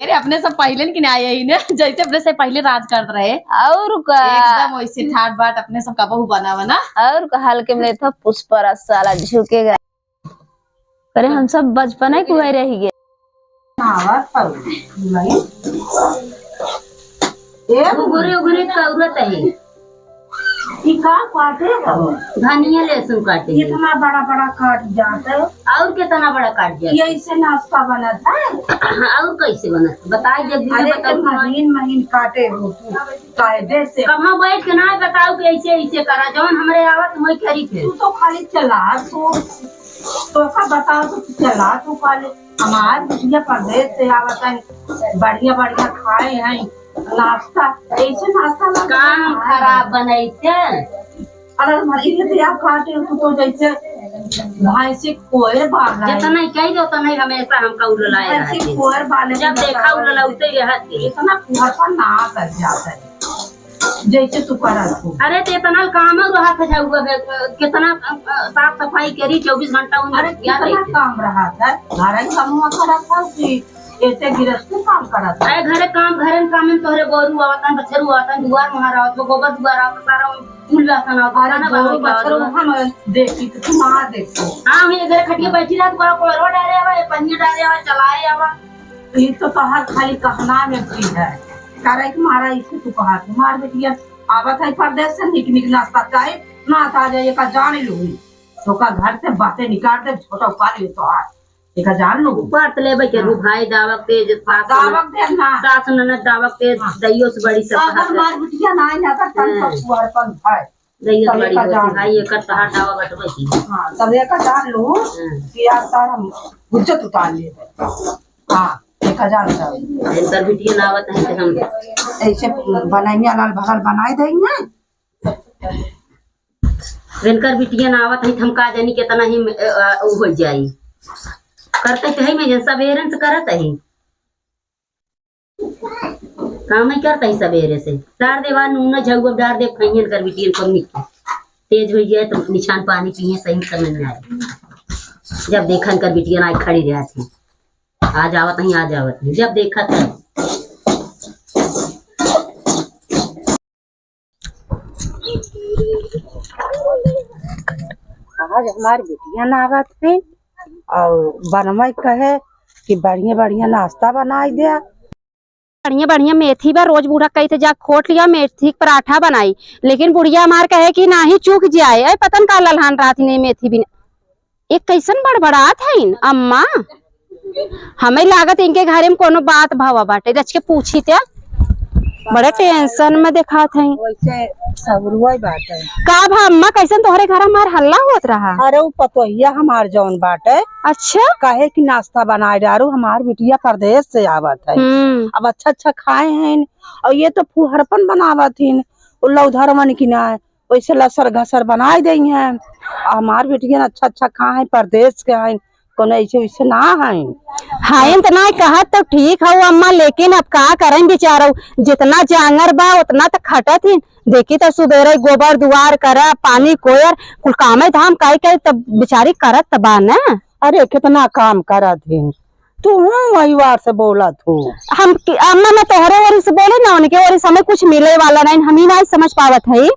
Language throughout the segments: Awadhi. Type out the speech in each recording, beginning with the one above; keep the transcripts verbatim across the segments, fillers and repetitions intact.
अरे, अपने सब पहिले न किनारे ही ना, जैसे अपने से पहिले राज करत रहे। और का? एकदम वैसे ठाट बाट अपने सब कबहू बना बना। और का, हल्के में लेत ह पुष्पराज साला झुकेगा। अरे, हम सब बचपने कुआरे रह गए। आवत हऊ, नहीं? ए, उगरे उगरे कौरत है। ई का काटे हो? धनिया लहसुन काटे हैं। इतना बड़ा बड़ा काट जात है। और कितना बड़ा काट जात है? यही से नाश्ता बनत है। और कैसे बनत है? बताई जब भी अरे, बताओ तो तो। महीन महीन काटे हो तू, कायदे से। कहाँ बैठ के ना बताओ कि ऐसे ऐसे करा, जौन हमरे आवत वही करी थे। तू तो खाली चला, तू तो का बताओ तो चला, तू खाली हमार बिटिया परदेस से आवत है, बढ़िया बढ़िया खाए हैं नाश्ता, ऐसे नाश्ता ना काम खराब बनैते। अरे हमारे ये तो आप खाते हो, तू तो जैसे भैंसी कोयर बांध रहा है। जितना ही कही दो, उतना ही हमेशा हमका उललाए भैंसी रहते। कोयर बांधे जब देखा उललाते रहते। इतना कुहरपन ना कर जाता है। जैसे तू करत हो। अरे, ते इतना काम रहत है, जाऊ अब, कितना, अ, अ, साफ सफाई करी, चउबीस घंटा उनमें अरे, लगिया कितना रहते। काम रहत है, घर ही समूह करत है कि ऐसे गृहस्थी काम करत है। अरे, घरे काम, घरे काम में तोहरे गोरू आवतन, बछरू आवतन, दुआर मोहार आवत, गोबर दुआर आवत, सारा फूल बासन आवत, अरे, खाना गोरू बनावे के बछरू आवत। हम देखी तो तू ना देखो। हाँ, हम ये घरे खटिया बैठी रहत, कोई कोरवा डारे आवा, ये पनिया डारे आवा, चलाए आवा। ई तो तोहार खाली कहना में चीज है। करे के मारा इसे तू कहा, तुम्हार बिटिया आवत है परदेस से, निक निक नाश्ता चाहे ना, आ जाए, एका जान लू। तो का घर से बातें निकाल दे, छोटा उपाल ये तोहार। एका जान लू। ऊपर तले बे के हाँ। रू भाई दावक तेज, सास दावक ननद, दे ना। सास ननद दावक तेज, हाँ। दैयो से बड़ी सब अगर कहा मार बिटिया ना आ जाता, तन हाँ। सब कुहरपन है। दैया तब बड़ी एका होती जान भाई, लो। एकर तहार डावा बटवे की। हाँ, तब एका जान लो हाँ। कि यार तार हम हुज्जत उतार लेबे। हाँ, एका जान लो। इनकर बिटिया ना आवत है कि हम ऐसे बनैया लाल भरल बनाए देंगे। इनकर बिटिया ना आवत है, हम का जानी कितना ही, अ, अ, उ हो जाई। करते तो है में जन सबेरन से करत है। काम ही करता ही सबेरे से। डार देवा नून झउआ, डार दे खइहन कर बिटियन को निक। तेज हो जाए तो निछान पानी पिए, सही समझ में आए। जब देखन कर बिटियन आए खड़ी रहत ही। आ जावत ही, आ जावत ही। जब देखत ही। आज हमार बिटिया ना आवत है और बनवाई कहे कि बढ़िया बढ़िया नाश्ता बनाई दे। बढ़िया बढ़िया मेथी बा, रोज बूढ़ा कही थे जा खोट लिया मेथी के पराठा बनाई, लेकिन बुढ़िया हमार कहे कि नाही चूक जाए। अरे पतन का लल्हान रात ही नहीं मेथी बिना। एक कैसन बड़बड़ात है अम्मा? हमें लागत इनके घरे में कोनो बात भवा बाटे, रच के पूछी त्या। बड़े tension में देखात है। वैसे सगरुआ बाटे। का भा अम्मा, कैसन तोहरे घर हमार हल्ला होत रहा? अरे उ पतोहिया हमार जौन बाटे। अच्छा। काहे कि नाश्ता बनाए डारू, हमार बिटिया परदेस से आवत है। हम्म। अब अच्छा अच्छा खाए हैं और ये तो फुहरपन बनावत हिन, उ लौधरवन की ना। वैसे लसर घसर बनाए देई हैं। आ हमार बेटियन अच्छा अच्छा खाए, परदेस के हैं, कोनो ऐसे वैसे ना हैं। हायन त ना कहत तो ठीक हौ अम्मा, लेकिन अब का करन बेचारौ, जितना जांगर बा उतना त खटत ही। देखी त सुबेरे गोबर दुआर करा, पानी कोयर, कुल कामे धाम काई काई तब बेचारी करत त बा न। अरे कितना काम करत ही, तू हूँ वही वार से बोलत हो। हम कि-, अम्मा, मैं तोहरे ओरी से बोले ना, उनके ओरी से हमें कुछ मिले वाला नहीं, हम ही नहीं समझ पावत है।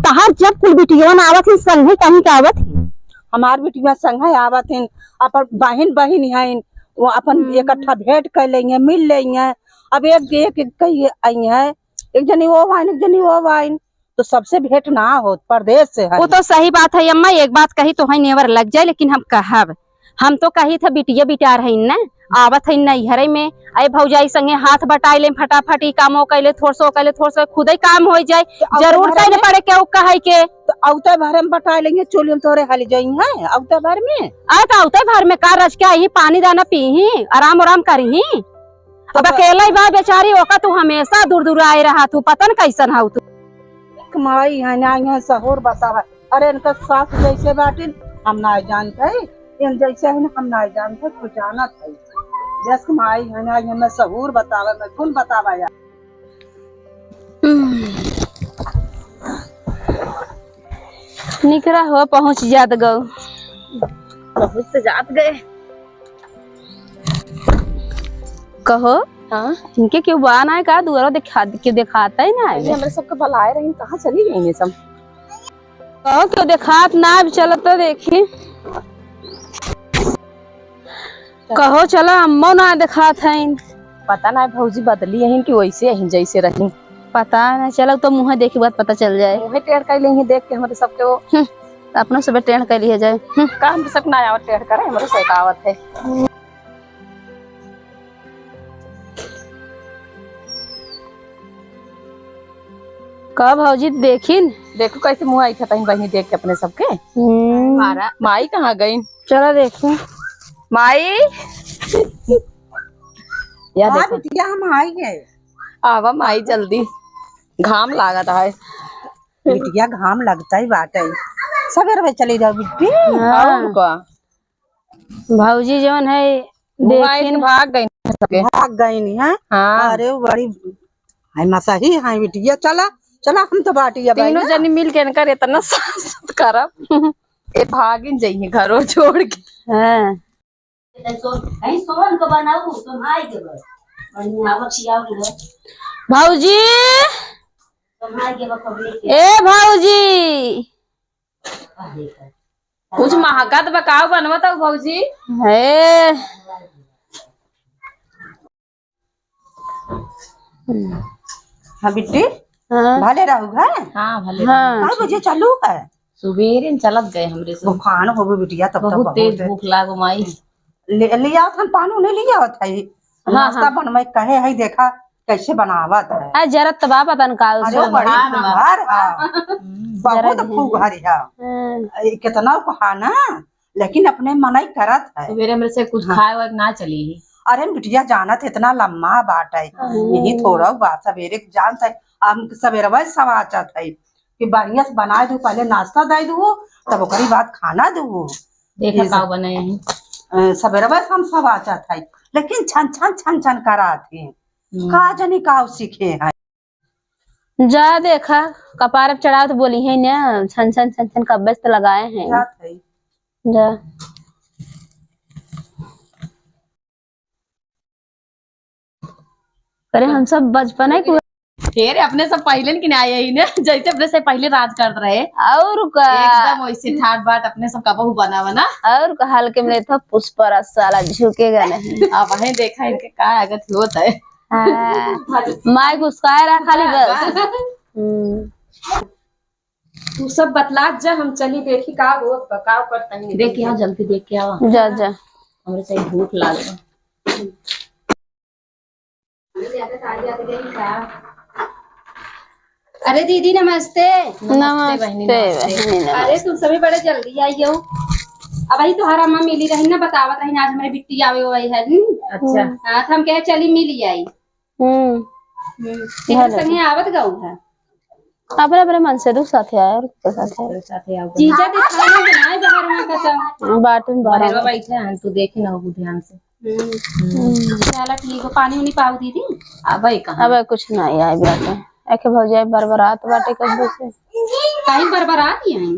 तहार जब कुल बिटियन आवत ही, संगे कहीं का आवत ही? हमार बिटिया संगे आवत ही, अपन बहिन बहिन हैं, वो अपन हम्म। इकट्ठा भेंट कर लेंगे, मिल लेंगे। अब एक, एक, एक कही आई है, एक जनी वो वाइन, एक जनी वो वाइन। तो सबसे भेंट ना होत, परदेस से है। वो तो सही बात है अम्मा, एक बात कही तो है नेवर लग जाए, लेकिन हम कहब, हम तो कही थे बिटिया बिटार है न, आवत है नैहरे में, अरे भौजाई संगे हाथ बटाई ले फटाफट, ई काम ओ कैले थोड़ सो, ओ कैले थोड़ सो, खुदे काम हो जाए। तो औते जरूरत भरे नहीं में? पड़े केहू कहे के। तो औते भरे में बटाई लेंगे, चोली में तोरे हाली जाई हैं, औते भर में। अरे तो औते भर में का रच के आई, पानी दाना पी ही, आराम आराम करी ही। अब तो अकेले बा बेचारी, ओका तू हमेशा दूर दूर आए रहा तू, पता न कैसन हौ तू। एक माई है ना, यहाँ सहूर बतावा। अरे इनका सास जैसे बाटिन, हम ना जानत है, इन जैसे है ना, हम ना जानत है, तू जानत है। जस माई है ना, यहाँ सहूर बतावा, मैं कौन बतावा यार। हम्म। निकरा हो, पहुँच जात गौ। पहुँच तो जात गए। कहो, हाँ, इनके केहू बा ना का, दुआरा देखा, केहू देखात ही ना है। हमरे सबके बलाए रही, कहाँ चली गई ये सब? कहो केहू देखात ना, अब चलत तो देखी। कहो चला, अम्मो ना देखात हईन। पता ना भौजी बदली हईन कि वैसे हईन जैसे रही। पता ना, चलो तो मुँह देखे बाद पता चल जाए। मुँह टेढ़ कर लेंगे देख के हमरे सबके वो। हम्म, अपनों से टेढ़ कर लिया जाए। हम्म। का हम सब ना आवत टेढ़ करे, हमरे से आवत है। का भौजी देखिन? देखो कैसे मुँह आई था बहिनी देख के अपने सबके। हम्म। मारा, माई कहाँ गई? चला देखो। माई। या हाँ, देखो। बिटिया, हम आई गए। आवा माई जल्दी, घाम लागत है। बिटिया, घाम लगता ही बाटे। सबेर में चली जाओ बिट्टी। हाँ। और का? भौजी जौन है, मोबाइल देखिन। भाग गई सबके। भाग गई नी, हाँ? हाँ। अरे, वो बड़ी, हाय, मसाही, हाय, बिटिया, चला, चला, हम तो बाटी अब तीनों आई ना। जनी मिल के इनकर इतना साथ करब। ए, भागिन जइहे घरो छोड़ के। हाँ। कहीं सोहन को बनाऊ, तो भाई के बस। बढ़िया, आवत ही आओ इधर। भौजी। तो भाई के बस, पब्लिक के। ए, भौजी। कुछ महकत बा, काव बनवत हऊ भौजी? हे। हाँ बिट्टी, हाँ। भले रहू है? हाँ, भले हाँ। रहू। कै बजे चलू है? सुबेरे में चलत गए हमरे से। तूफान होबे बिटिया, तब बहुत तो तेज बहुत भूख लागो माई। ले, ले आवत हन, पानी नहीं ले आवत है। हाँ, नाश्ता हाँ। बनवाई कहे है, देखा कैसे बनावत है। आ, जरत तो बा पता न का अरे, उसमें। बड़ी भात बा। फुहर है। हम्म। बहुत जरत है। फुहर है। हम्म। ए, कितना कहा ना, लेकिन अपने मनई करत है। सुबेरे मेरे से कुछ हाँ। खाए वाए ना चली ही। अरे बिटिया, जानत है, इतना लम्बा बाट है। हम्म। यही थोड़ा बात सवेरे के जानत है। हम सवेरवा सवाचत है कि बढ़िया से बनाए दू, पहले नाश्ता दे दू, तब ओकरी बाद खाना दू। देखा ये का सब। बनाए हैं। अ, सबेरवा से हम सब आचत है, लेकिन छन छन छन छन करात हैं। हम्म। का जानी का सीखे हैं। जा देखा, कपार पे चढ़ावत बोली है ना, छन छन छन छन कब्बे से लगाए हैं। जात है। जा। अरे, हम सब बचपने के फिर अपने सब पहिले के ना आए ही ना, जैसे अपने से पहिले राज करत रहे। और का? एकदम वैसे ठाट बाट अपने सब कबहू बना बना। और का? हल्के में लेत ह पुष्पराज, साला झुकेगा नहीं। अब वहीं देखा इनके का आगत होत है। हाँ। माई घुसकाए रहा खाली बस। हम्म। तू सब बतलात जा, हम चली देखी का होत बा, का करत हई। देख के आओ, जल्दी देख के आओ। जा, जा। हमरे से भूख लागल। अरे दीदी नमस्ते। नमस्ते बहिनी, नमस्ते। बहिनी, नमस्ते। अरे तुम सभी बड़े जल्दी आई हो। अब ही तोहरा अम्मा मिली रही ना, बतावत रही आज हमरे बिट्टी आवे वाली है। अच्छा। हाँ, तो हम कहे चली मिली आई। हम्म। हम्म, तेरे भले। संगे आवत गऊ है। अपने, अपने मन से दू साथे आए और के साथे आए। तेरे साथे आओ। जीजा देखाना बनाए बाहर में कता। बाटन बाहर। बाहर बैठे हैं, तू देखे ना हो ध्यान से। हम्म। हम्म। चला ठीक हो, पानी उनी पाऊ दीदी? अबे कहाँ? अबे कुछ नहीं आए बाटे। एके भौजाई बरबरात बाटे कब से। काहे बरबरात ही हैं?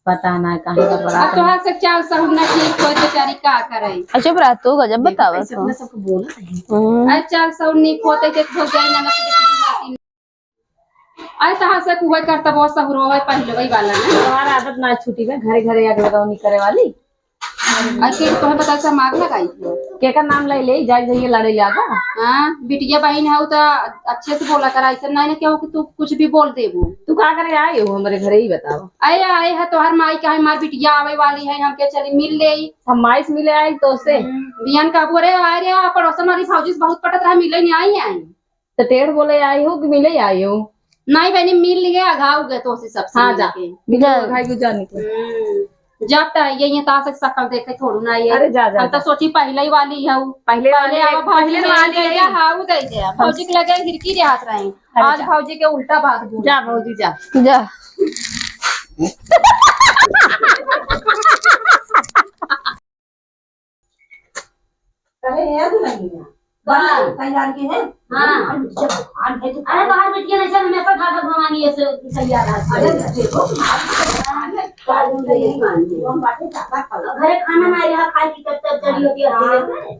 पता ना कहाँ पर अब बड़ा तोहार से चाल सहूर ना ठीक होए, बेचारी का करे? आ, चुप रह तू, गजब देखो, बतावत कैसे हो। अपने सबको बोलत है। हम्म। अरे चाल सहूर नीक होते, देख हो जाए ना, ना तो देखो बुझाती नहीं। अरे तहां से कुए करता बहुत सहूर होए, पहले वही वाला ना। तोहार आदत ना छूटी बे, घरे घरे आग लगावनी करे वाली। अरे के तोहे बता से मार लगाई। केकर नाम ले ले, जाए जाइए लड़े ले आगा। हाँ, बिटिया बहन है तो अच्छे से बोला करा, ऐसे नहीं ना क्यों कि तू कुछ भी बोल देबू। तू का करे आए हो हमरे घरे, ही बताओ। अरे आए है तोहर माई का है, हमार बिटिया आवे वाली है, हमके चली मिल ले। हम माई से मिले आई तो से। हम्म, बिहान का बोरे आए रे, पड़ोसन वाली भौजी से बहुत पटत रहा, मिले नहीं आई है। तो टेढ़ बोले आई हो कि मिले आई हो? नहीं बहनी, मिल लिए, अघाव गए तो से सबसे हाँ, मिल जा। के। मिले जा। अघाई को जाने के। हम्म, जब त ये, ये तास के शकल देखे थोड़ू ना ये। अरे जा, जा, हम तो जा। सोची पहले ही वाली है वो। पहले पहले वाली आवा है, भौजी पहले ने वाली दे है। दिया, हाँ, वो दे दिया। भौजी के लगे हिरकी रे हाथ रहे। अरे आज जा। भौजी के उल्टा बात बोल। जा भौजी जा। जा। अरे, ये तो नहीं है। बना, तैयार की है? हाँ। अरे, बाहर बिटिया नहीं, सब हमेशा ढाका घुमानी है, से तैयार है। अरे, देखो, अरे, हम बातें ज्यादा खाओ। घरे खाना ना रहा, खाए की तब तब चली होती है, हाँ। अकेले में।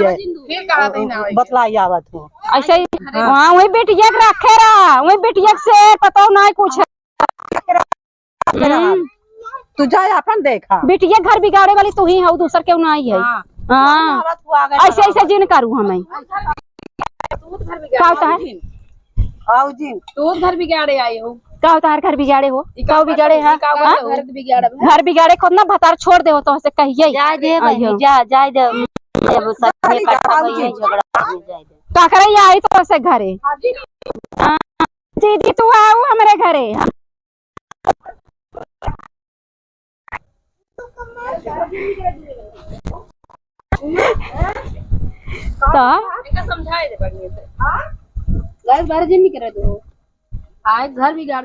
है। फिर कहा थे ना, बतलाई आवत हूँ। ऐसे ही, हाँ। हाँ, वही बिटिया के रखे रहा, वही बिटिया के से पतो ना कुछ। तू जा अपन देखा। बिटिया घर बिगाड़े वाली तू ही हऊ, दूसर केहू ना आई है। हाँ। हाँ। औरत को आगे ऐसे, ऐसे जिन करू हमें। तू घर बिगाड़े का होता है? आओ जी। तू घर बिगाड़े आई हो। का होता है घर बिगाड़े हो? ई का का बिगाड़े हो? है? ई का हाँ? घर बिगाड़े हो? घर बिगाड़े खुद ना भतार छोड़ दे हो तो से कहिए। जाए दे बहिनी, आइयो। जा, जाए दे। जब सब में इकट्ठा भई है, झगड़ा हो जाए दे। का करे ये आई तो से घरे। हाँ, दीदी तू आओ हमरे घरे। तो इनका समझाए दे बढ़िया से। हाँ? गैस बारे जिन नहीं करे दो। आए घर बिगाड़